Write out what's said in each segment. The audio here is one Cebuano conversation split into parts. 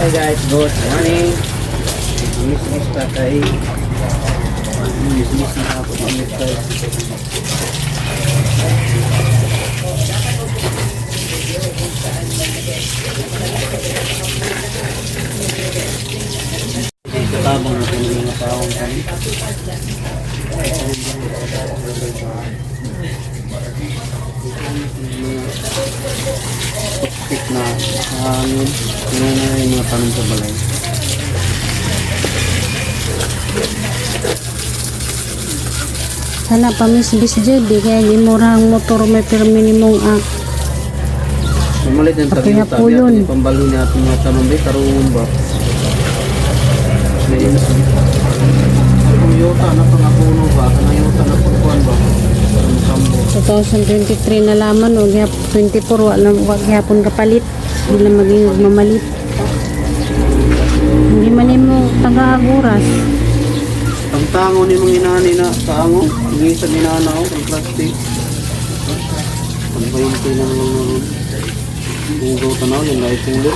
Hi guys, good morning. Miss pa kay miss na ako miss guys. Katabang na kung mga taong kami. Toxic na hangin. Yun na yung mga tanong sa balay. Sana pamisbis jud di kay imurang motor may pirmi nimong ah. Mamalit ng Kape tabi na po yun. Pambalo niya itong mga tanong ba, tarungon ba? May inis. Kung yuta na pangapuno ba, kanang yuta na pagkuhan ba? Para masambo. 2023 na laman o 24 wala wa gyapon kapalit. Hindi lang maging mamalit. Hindi man nimo taga-aguras. Ang tango ni mga inani na taango, ang isang inana ko, ang plastic. Ang 20 lang lang na ron. Ugaw tanaw, yan dahil pulo.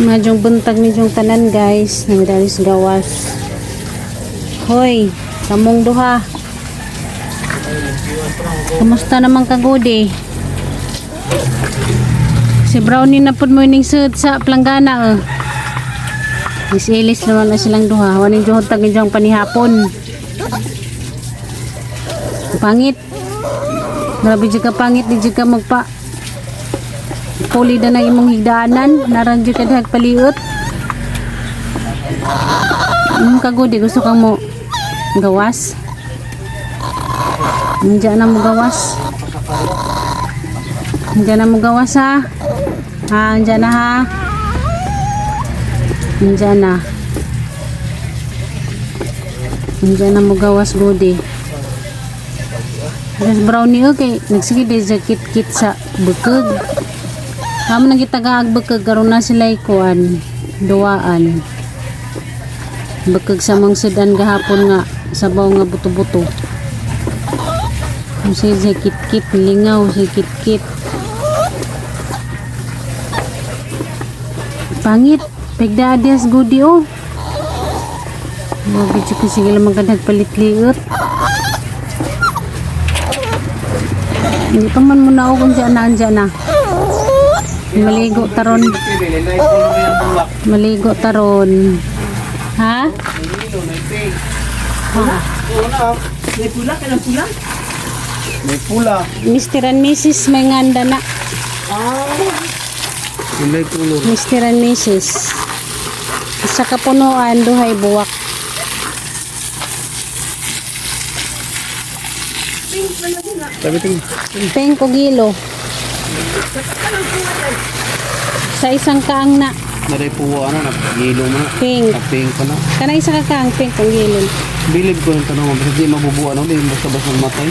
Madyong buntag ni yung tanan guys, nang dalis gawas. Hoy, kamong duha. Kumusta naman kagudi? Si Brownie na pud mo ining suot sa planggana eh. Miss Ellis naman na silang duha. Waning juhot tag yung panihapon. Pangit. Grabe jud ka pangit, di jud ka magpa puli na na imong higdaanan. Naran jud ka dihag paliot. Kagudi gusto kang mo gawas. Diyan na mo gawas. Diyan na mo gawas ha. Ha, diyan na ha. Diyan na. Diyan na mo gawas gudi. Gas brownie okay. Nagsige di sa kit-kit sa bukog. Kamo nang gitagaag bukog karon na sila ikuan duwaan. Bukog sa mang sudan gahapon nga sabaw nga buto-buto. Ang sige sa kit-kit lingaw sa kit-kit. Pangit, pigdaades gudi oh. Mga video ko sige lang magkadag palit-liot. Hindi pa man muna ako kung dyan na, andyan na. Maligo taron. Maligo taron. Ha? Ha? May pula, kailang pula? May pula. Mr. and Mrs. may nganda na. May pulo. Mr. and Mrs. Sa kapunuan, duhay buwak. Sabi tingin. Pink o gilo. Sa isang kaang na. Naray po ano, nagilo mo na. Pink. Pink pa na. Kanang isa ka kaang pink o gilo. Bilib ko yung tanong mo, basta di mabubuo ano, di basta-basta matay.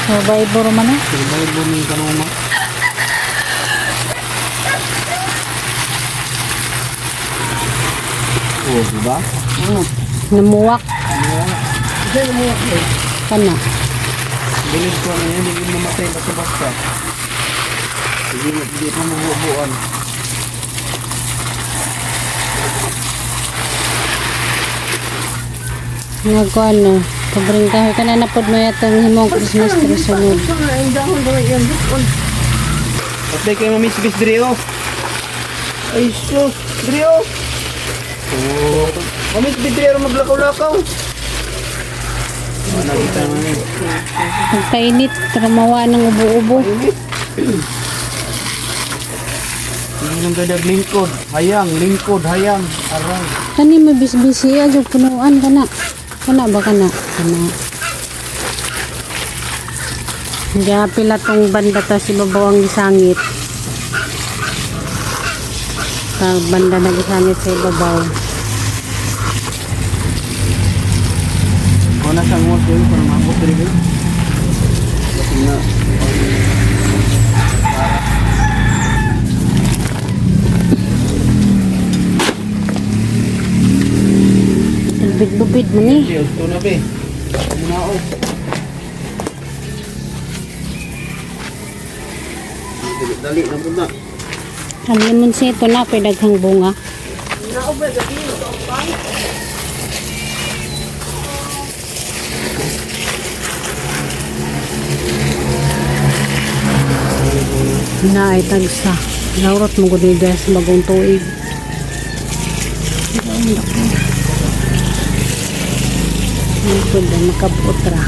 Survivor man na. Survivor mo yung tanong mo. Oh, diba? Ano? Namuwak. Kana. Bilib ko ano yun, hindi mamatay basta-basta. Hindi, hindi pa mabubuan. Nagkuan no. Pobreng kahoy ka na napod mo yatang himong Christmas tree sulod. Patay kayo mamisbis diri oh. Ay sus, diri oh. Oh, mamisbis diri aron maglakaw-lakaw. Oh, nakita mo ni. Pagkainit, trumawa ng ubo-ubo. Hindi nang gadag lingkod, hayang, lingkod, hayang, aray. Kani mabisbisi adyo punuan kana. Kana ba kana? Kana. Gapila tong banda ta si babaw ang gisangit. Ta banda na gisangit sa ibabaw. Kung nasa ngos yun, para maabot diri ko. Kasi na. Lubid-lubid man eh. Ito na be. Muna ako. Dali na po na. Ang lemon ito na kay daghang bunga. Na ay tagsa. Naurot mo gud ni guys bagong tuig. Ito na makabuot ra.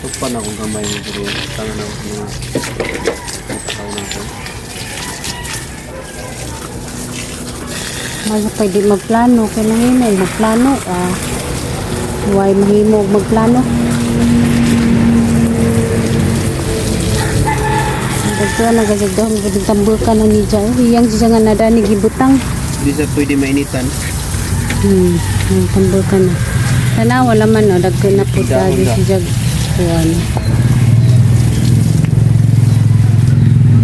Tugpan akong kamay mo pero tangan ako sa mga tao na ako. Mas pwede magplano kay nanghinay magplano ah. Why mahimo og magplano? Dagto na gajag dahon pwede tambukan na ni Jao. Iyang siya nga nadani gibutang. Hindi siya pwede mainitan. Ang tambukan na. Tanawa laman no, dagko na po Dahon dagi da. si Jag kuan.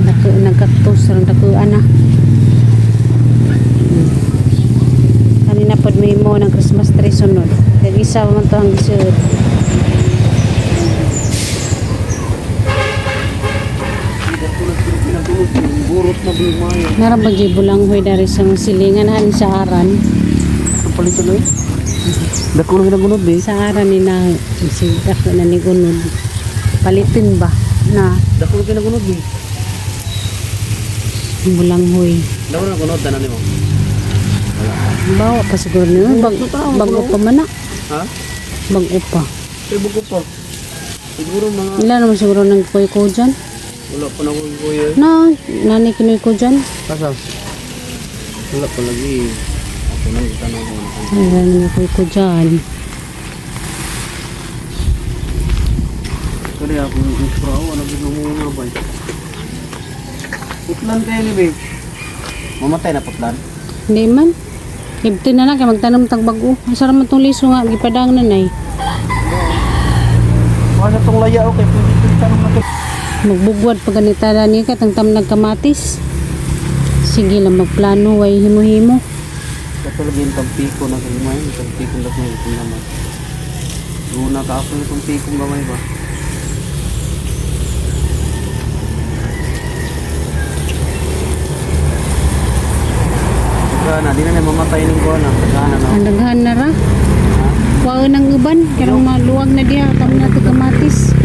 Dako nagkaktus ron dako ana. Kanina pod may mo ng Christmas tree sunod. Kag isa man to ang gisuod. Burot na bilmayo. Nara ba jud bulanghoy dari sa mga silingan han sa aran. Ang palito na eh. Dako na ginagunod eh. Sa aran ni na si dako na ni gunod. Palitin ba na Dako na ginagunod eh. bulanghoy. Dako na gunod tanan nimo. Bawa pa siguro niyo. Bago pa man na. Ha? Bago pa. Ay buko pa. Siguro mga Ilan naman siguro ng kuy ko dyan? wala pa na akong kuya. Na, nani kinoy ko dyan. Kasa. Wala pa lagi. Ako nang itanong ko. Ilan naman kuy ko dyan. Kaya ako yung fraw, ano ginawa nga ba eh? Putlan kayo ni babe. Mamatay na putlan? Hindi man. Ibti na lang kay magtanom tag bago. Ang sarap man tong liso nga gipadang na nay. Baka sa tong laya okay, pwede itong tanong na to. Magbugwad pa ganita na ni ka tang tam nagkamatis. Sige lang magplano way himo-himo. Katulad yung tampiko na gamay, yung tampiko na gamay, itong gamay. Guna ka ako yung tampiko gamay ba? Gana, di na na mamatay ng gana. Gana na. Ang daghan na ra. Kuwaon ang uban karong maluwag na diha tam na to kamatis.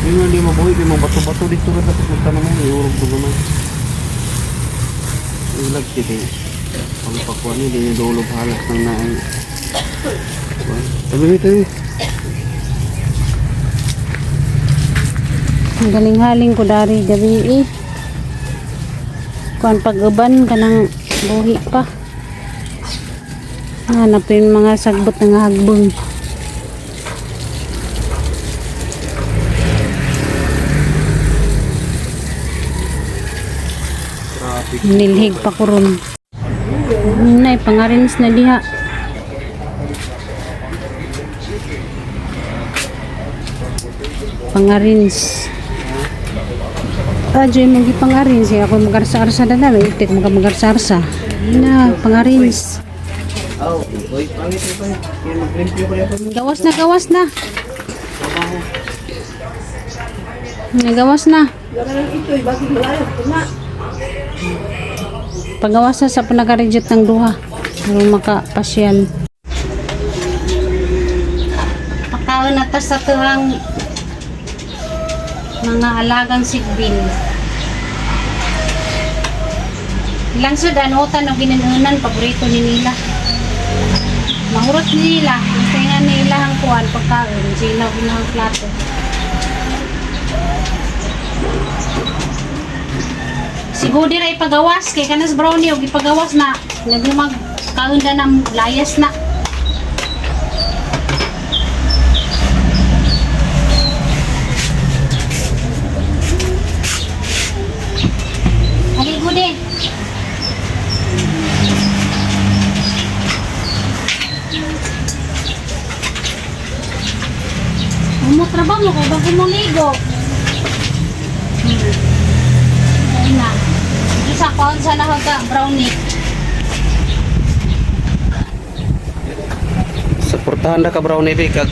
Yung nga di mabuhay, kay mga bato-bato dito na tapos magtanong mo, iurog ko gamay. Ulag titi. Ang pakuan niya, di niya dulog halas ng naay. Tabi, tabi. Ang galing-haling ko dari gabi eh. Kuan pag-uban kanang buhi pa. Hanap yung mga sagbot ng hagbong. Traffic. Nilhig pa ko ron. Nay, pangarinis na diha. Pangarins. Ah, Joy, mong gipangarins. Kaya ako magarsa-arsa na namin. Itik mga magarsa-arsa. Na, pangarins. Oh, oy, pangit ito. Yan, mag-limpyo kaya pa. Gawas na, gawas na. Trabaho. Nagawas na. Pagawas na sa panagarijot ng duha. Aron makapasyal. Pakaon na ta sa tuwang mga alagang sigbin. Langsod anutan o ginanunan, paborito ni nila. Mahurot nila, basta nga nila ang kuwan pagkaon, sinaw na ang plato. Siguro ra ipagawas kay kanas brownie og ipagawas na nagmag kaon na ng layas na. Ali gudi. trabaho kay bago mo ligo. Ayun na. Isa kaon sa nahog ka brownie. Suportahan na ka brownie be kag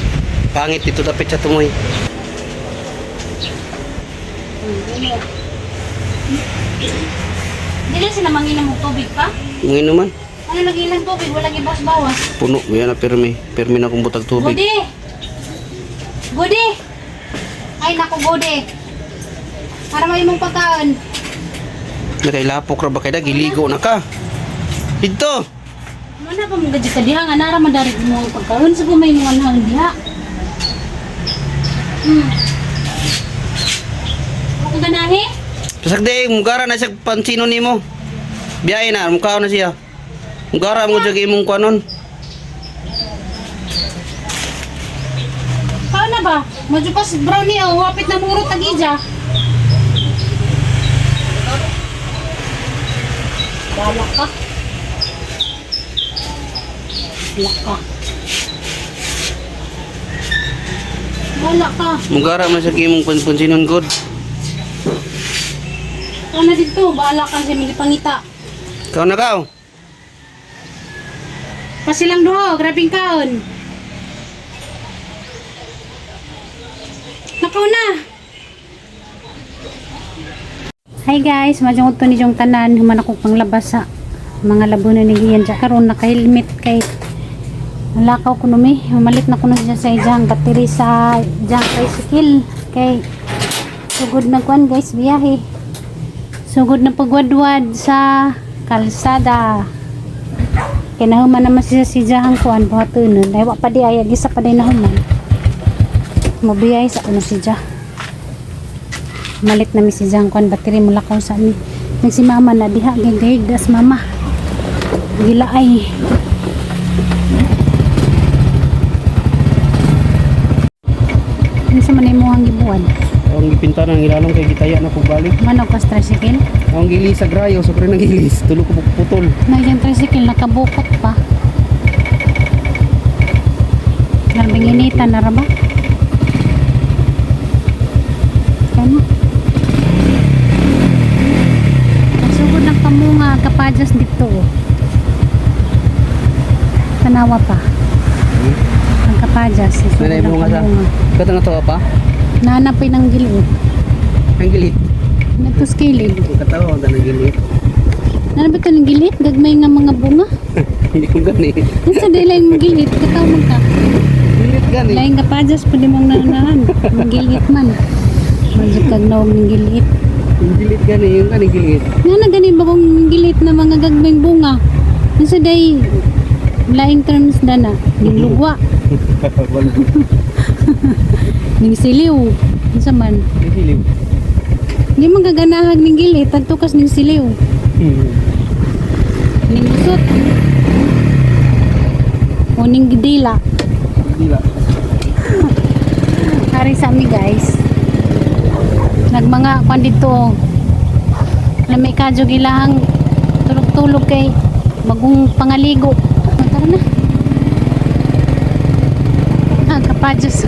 pangit dito dapit sa tumoy. Dili sila manginom og tubig pa? Nginuman. Ano lagi ilang tubig? Wala gibawas-bawas. Puno mo yan na pirmi. Pirmi na kong butag tubig. Gudi! Gudi! Ay naku, Gudi. Para may imong pagkaon. Nakailapok ra ba kay da giligo na ka. Dito. Ano na pa mong gadya ka diha? Nga nara man dari mo ang pagkaon. Sa may mga anhang diha. Ako ganahi? Pasagdi, mugara na siya pansino nimo. Biyahe na, mukha na siya. Mugara mo jud imong kuanon. Paano na ba? Medyo pas brownie oh, wapit na muro tagija. Balak ka. Balak ka. Balak ka. Mugara man siya imong pansinon god. Ano na dito? Bahala ka sa mga pangita. Ikaw na kao. Pasilang duha, grabing kaon. Nakaw na. Hi guys, majong to ni jong tanan human ako panglabas sa mga labunan ni Gian dya karon naka-helmet kay nalakaw ko numi humalit na kuno siya sa ijang battery sa ijang tricycle kay sugod na kuan guys biyahe, sugod na pagwadwad sa kalsada. Kay nahuman naman siya si Jahang kuan buhatunon. Ay wa pa di ay gisa pa di nahuman. Mabiyay sa kuno si Jah. Malit na mi si Jahang kuan battery mula kaw sa mi. Nang si mama na diha gigayig das mama. Gila ay. Unsa man imong gibuan? Ang gipinta ng ilalong kay gitaya na pagbalik. Manog kas tricycle? Ang gilis sa grayo, so nang gilis, tulo ko putol. Na iyang tricycle nakabukot pa. Garbing inita na ra ba? Kano? Nagsugod ng kamunga kapadyas dito. Oh. Tanawa pa. Ang kapadyas. Nagsugod Nanay ng mo nga sa. kamunga. Kato na to pa. Nahanapin ng giliit. Ang gilit. Nagtos kilid. Katawa ang tanang gilit. Nanapin ito ng giliit. Gagmay nga mga bunga. Hindi ko gani. Nasa dila yung giliit. Kataw man ka. Gilit gani. Laing ka pa, Diyos, pwede mong naunahan. Magilit man. Medyo kagnaw ng gilit. Ang gilit gani, yung gani gilit. Nga na ganin ba kung gilit na mga gagmayng bunga? Nasa day, laing terms na na. Ning lugwa, ning siliw. Unsa man. Gilit. Hindi man gaganahag ning gilit, tagtukas ning siliw. Ning lusot. O ning gidila. Dila. Ari sa ami guys. Nagmanga kwan dito. Lamay kadyo gilahang tulog-tulog kay bagong pangaligo. Tara na. Ah, kapadyos.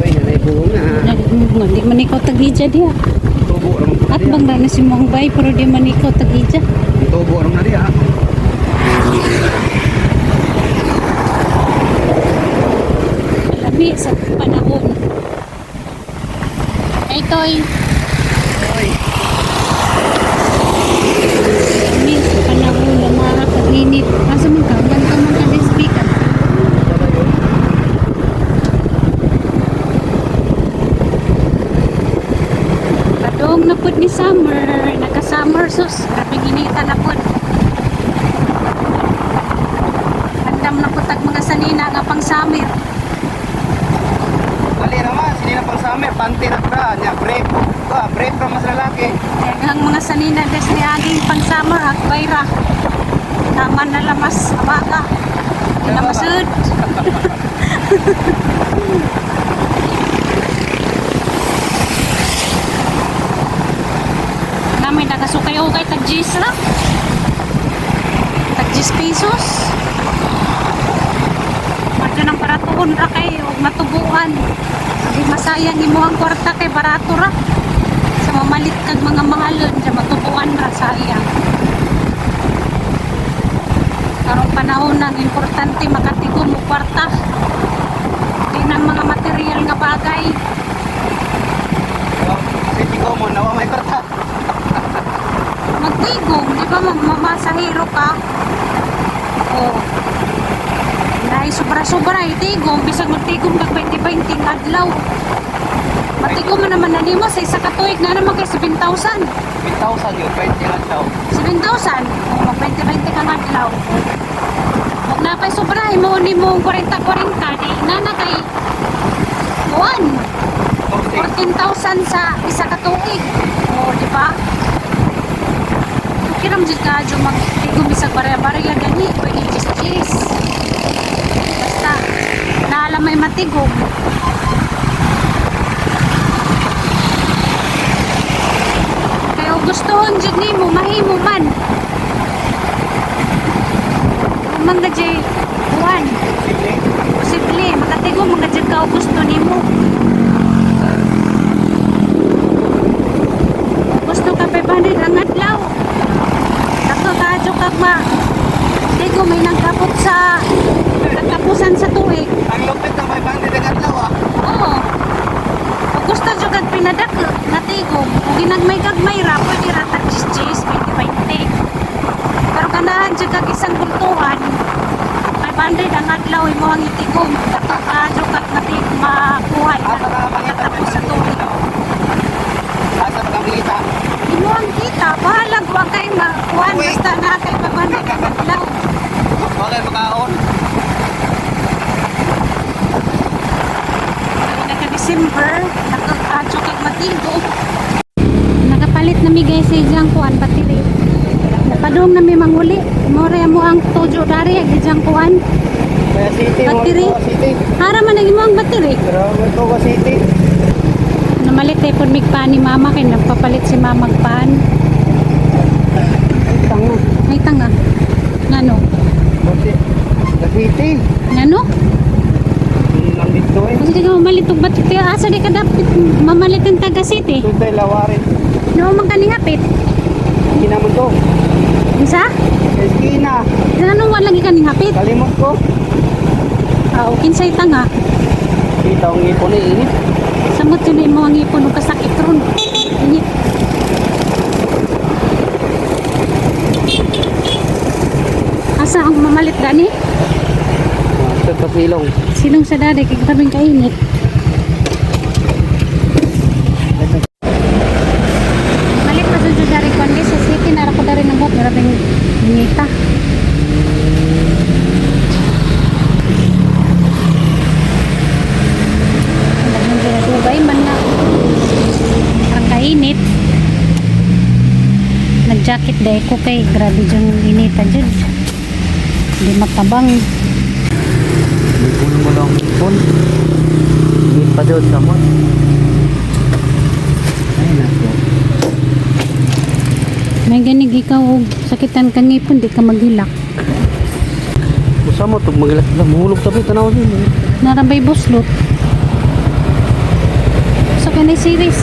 Uy, nanay bunga. Di man ikaw tagidya diha. Tubo ra man At bang na si Mong Bay pero di man ikaw tagidya. Tubo ra man diha. Lami sa panahon. Ay, Toy. Lami sa panahon na makakaginit. Asa man ka? Ganto man ka this speaker. Padong na pud ni summer. Naka-summer sus. Grabe ginita na pud. Andam na pud tag mga sanina nga pang summer. Ali naman, sinina pang summer, panty na pra, nya brief. Ba, brief ra mas lalaki. Daghang mga sanina des ni aging pang summer akbay ra. Taman na lamas abaka. Di na masud. Namin nagasukay-ukay tag G's ra. Tag 10 pesos. Madto ng paratuon ra kay og matubuan. Di masayang imong kwarta kay barato ra. Sa mamalit kag mga mahalon, sa matubuan ra, sayang. Karong panahon nang importante makatigom mo kwarta. Di nang mga material nga bagay. City ko mo, nawa may kwarta. Magtigom, di ba mamasahero ka? O. Dahil sobra-sobra, itigom. Bisag magtigom kag 20-20 ang adlaw. Matigom man naman na nimo sa isa ka tuig na naman kay 7,000. 1,000 yun, 20 lang daw. 7,000? O, mag 20-20 ka nga adlaw. Huwag na pa'y sobra, mo ni mo 40-40, di na na kay 1, 14,000 sa isa ka tuig. O, di ba? Okay naman dyan ka, dyan magtigom isang barya-barya, gani, pwede chis-chis. Basta, naalam may matigom. Kaya gustuhon dyan nimo, mahimo man. Mga jay, buwan. Sige. Posible, makatigom mga dyan ka gusto nimo. Gusto ka 500 ang adlaw. Ako ka kag ma. Tigo may nagkapot sa katapusan sa tuig. Ang lupit ng 500 ang adlaw ah. Oo. Kung gusto jud kag pinadako na tigom, kung ginagmay gagmay ra pwede ra tag chis 20-20. Pero ganahan jud kag isang bultuhan, 500 ang adlaw imo ang itigom. Dako ka jud kag makuha Asa ka mangita katapos sa tuig. Asa ka mangita? Imo ang kita, bahalag wa kay makuha Uy. basta na kay 500 ang adlaw. Bagay makaon. Naka-December, naka-adyo kag matigo. Nakapalit na mi guys sa ijang kuan battery. Napadong na mi manguli. More mo ang tojo dari ang ijang kuan. Kaya city, Battery. mo city. Hara man ang imo ang battery. Grabe ko ka city. Namalit ay pud mig pan ni mama kay nagpapalit si mama pan. Tanga. Ay tanga. Ngano? Buti. Sa city. Ngano? Nandito eh. Kasi di ka mamalit og battery. Asa di ka dapat mamalit ang taga city? Tutay lawarin. No man kani hapit. Eskina mo to. Unsa? Eskina. Ngano wala lagi kaning hapit? Kalimot ko. Ah, kinsay tanga. Kita ang ipon eh. Init. Samot yun yung mga ngipon ng kasakit ron. Init. Asa ang mamalit gani? Sa pasilong. Silong sa dada, kay grabing kainit. Malit pa sa dari kwan guys, sa city nara ko dari ng bot, grabing inita. Dugay man na. Ang kainit. Nag-jacket dahil ko kay grabe dyan inita dyan. Hindi matabang. May puno mo lang ipon. Init pa doon sa mo. Ay nako. May ganig ikaw og sakitan ka ngipon, di ka maghilak. Usa mo tug magilak na muhulog tabi tanaw din. Narabay buslot. So kanay series.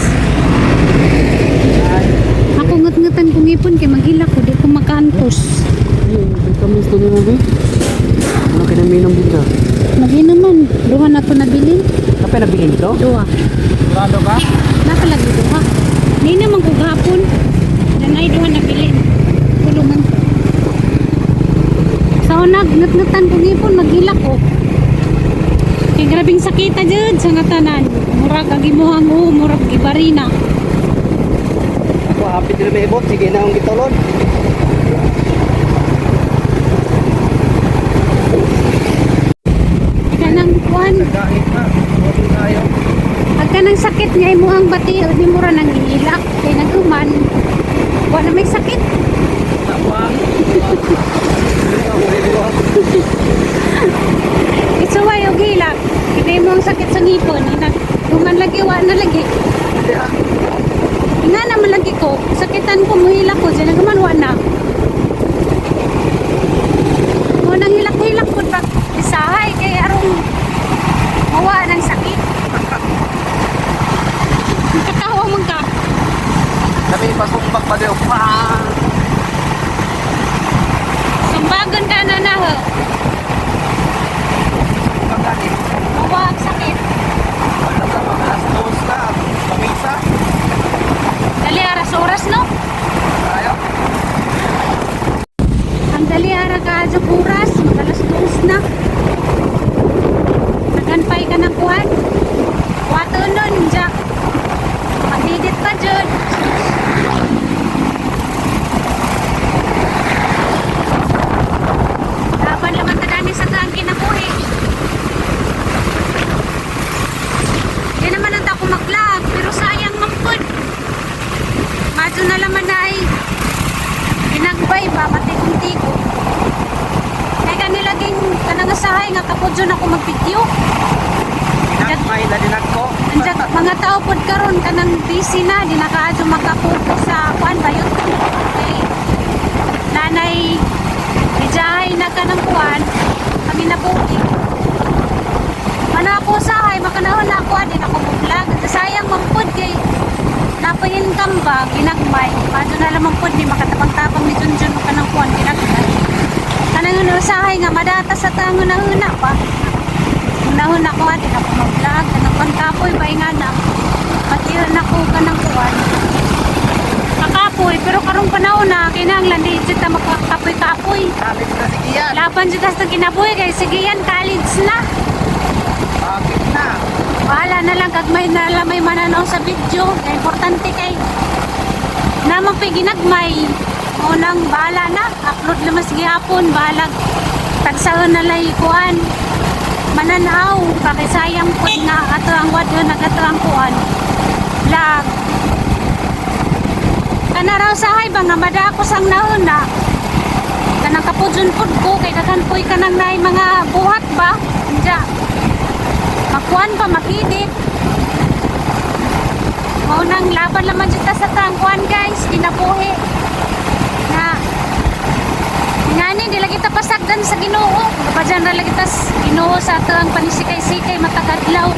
Ako ngut-ngutan kong ngipon kay maghilak ko, di ko makaantos. Vitamins to ni mo bi. Ano kinaminom dito? Maginuman, duha na to nabilin. Kape na bilin to? Duha. Sigurado ka? Napalagi duha. Ni naman ko gahapon. Nanay duha nabilin. Tulungan ko. Sa unag, ngut-ngutan kong ngipon, maghilak ko. Kay grabing sakita jud sa ngatanan. Murag ang imuhang uo, murag gibarina. Ako hapit na may ibot sige na ang gitulon. Kanang kuan, Kahit na, wala tayo. Pagka nang sakit niya imuhang bati, di mo ra nang gihilak. Kay naguman, wala may sakit. Tama. Isuway og hilak. Kay mo ang sakit sa ngipon, naghuman lagi wa na lagi. Nga naman lagi ko, sakitan ko muhilak ko, diyan naguman wa na. Mo nang hilak-hilak pud pag isahay kay arong mawa ng sakit. Sumbag pa daw. Pa! Sumbagon ka na na ho. Pagkakit. Mawa ang sakit. Wala sa mga 2:00 na. Pamisa. Dali aras oras no. Tayo. Ang dali ara ka adyo oras, mag-2:00 na. Naganpay ka ng kuan. Wato nun, Jack. Magdidit pa dyan. Laban laman tadani sa taang kinabuhi. Di naman ang ako mag-vlog, pero sayang mampod. Madyo na laman na ay ginagbay ba, matikong-tiko. Kaya kanila ging kanangasahay nga kapudyo na ako mag-video. May ladinak ko. Andiyan, mga tao pod karon kanang busy na, di na kaadyo makapokus sa kuan ba YouTube. Okay. Nanay, ijahay na ka ng kuan, kami nabuhi. Mana ako sahay, makanahon na ako, di na ako mo-vlog. Sayang mampod kay napayin ba, ginagmay. Paano na lamang pod ni makatabang-tabang ni Junjun ka ng kuan, ginagmay. Kanang ano sahay nga madata sa tango na huna pa. Unahon ako, di na ako mag-vlog. Kanang pangkapoy ba nga na. Patiyon ako kanang kuan. Kakapoy, pero karong panahon na, kinahanglan di jud ta makakapoy-kapoy. College na si Gian. Laban jud ta sa kinabuhi kay sige yan, college na. Bakit na? Bahala na lang kag may na lang may mananaw sa video. Kay importante kay namang pay ginagmay. Unang bahala na, upload naman sige hapon, bahala tagsaon na lay kuan. Mananaw, pakisayang pud nga ato ang wadyo nagato ang kuan. Vlog. Kana raw sahay ba nga madako sang nauna. Kanang kapudyon pud ko kay daghan poy kanang naay mga buhat ba. Diya. Makuan pa makidit. Mao nang laban laman jud ta sa tangkuan guys, kinabuhi. Na ngani di lagi ta pasagdan sa Ginoo. Bajan ra lagi tas Ginoo sa ato ang panisikay-sikay matag adlaw.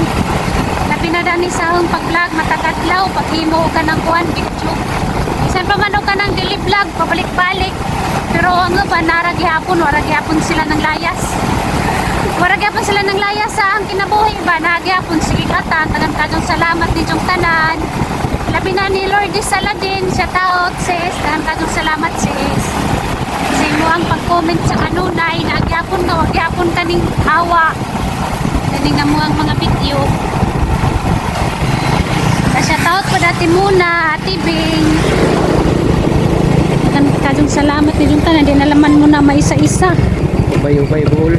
Labi na dani sa akong pag-vlog matag adlaw, paghimo ka ng kuan video. Bisan pa man og kanang daily vlog pabalik-balik. Pero ang uban nara gihapon, wara gihapon sila ng layas. Wara gyapon sila ng layas sa ang kinabuhi ba na gyapon sige kata tagan kagong salamat ni Jong tanan. Labi na ni Lord Saladin, shout out sis, tagan kagong salamat sis. Sa imo ang pag-comment sa kanunay na gyapon ka, wag gyapon kaning awa. Kaning amo ang mga video. Sa shout out po dati muna, Ate Bing. Tagan kagong salamat ni Jong tanan, di nalaman mo na maisa-isa. Ubay-ubay buhol.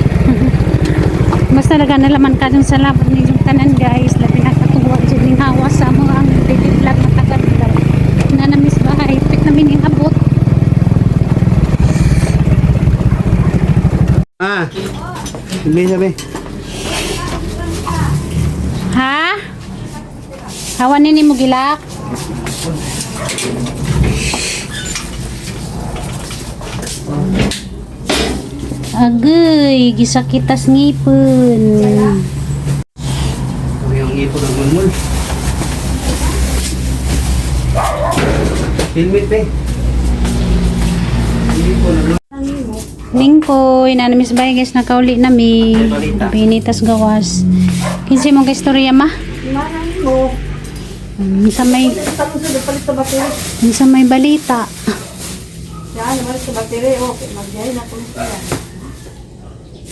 Basta nalaman ka dun sa labot ni yung tanan guys. Labi na katuwa dyan ning hawa sa mga ang baby vlog matagal vlog. Na namiss bahay. Pit namin yung abot. Ah. Sabi, sabi. Ha? Hawa nini mo gilak? Agay, gisakitas ngipon. Yung ipon ng gulmul. Helmet eh. Ipon ng Ningkoy, nanamis bay guys, nakauli nami. Balita. Binitas gawas. Kinsa mong istorya ma? Manang mo. Minsan may Tanong sa palit sa battery. minsan may balita. Yan, naman sa battery. Okay, magbiyahe na kung siya.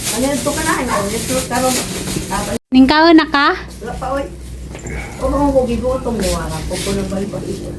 Ano ka na? Ano ito karon? Tapos Ningkaon na ka? wala pa oy. O mga ko gigutom mo wala ko kuno balik pa ito.